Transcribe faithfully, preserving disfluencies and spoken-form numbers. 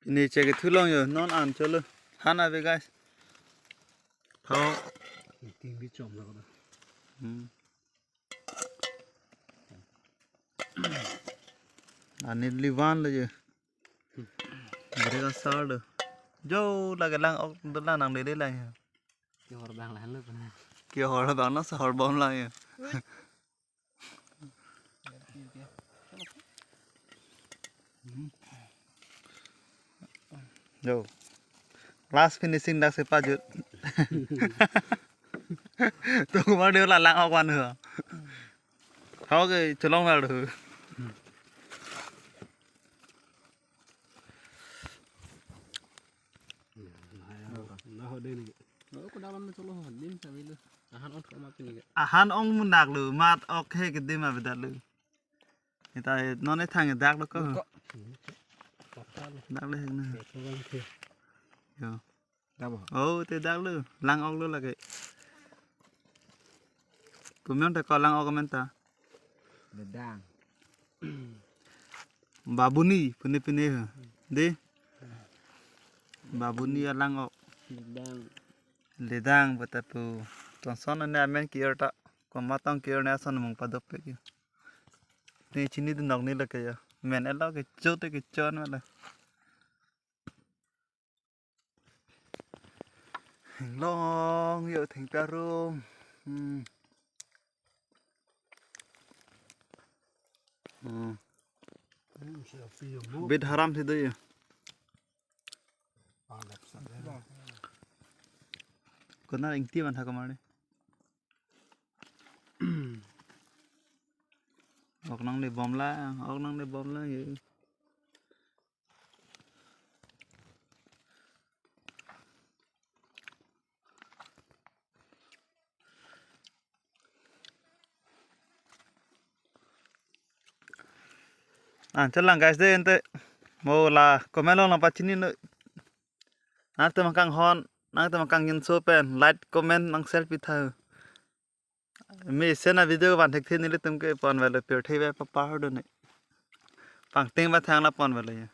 Pini chek ke thulong yo, non an cholo. Han ave guys. Thau. Ting bi chom lo. Hmm. Ani livan lo yo. Beri kasar do. Jo lake lang-ok do lang nang dele lang yo. Kehor bang lahan lo puna. Kehor bang na sahor bom lang yo. Yo. Last finishing dak si pajut. Tung mar dia la lang-ok van ho. Thau ke cholong lar ho. Nah, ho dei ni. Oh, ko dalam na cholo ho, dim sa velo. Ahan ong thok ma pini ke. Ahan ong munak lo, mat ok he ke dim avedet lo. Ita non e thang dak lo ko. Ko. Dak lo hek na. Ko bang ke. Yo. Dak bo. Oh, te dak lo, lang-ok lo lake. Komat ta ko lang-ok komat ta. Ledang. Babuni, pune pune ha. Dei. Babuni alang-ok. Ledang. Ledang bata pu. Tongson ne amen kior ta. Komat tong kior ne ason mung padopik yo. Ne chinidun nok ne lake yo. Men elo kecho te kecho an mala. Long yo thengpi arum. Hmm. Hmm. Bit haram si do yo. Kona ingti man tha kamar ni. Ok nangle bom lang, ok nangle bom lang yo. Ah, chelang guys dei ente. Mo la comment along nangpachini non. Nangtum kanghon, nangtum kangjinso pen like, comment, nang share pitha. Mesen a video van thekthe nelitum ke pon avelo, pirthe ve papar do ne. Pangting ba thang la pon avelo ya.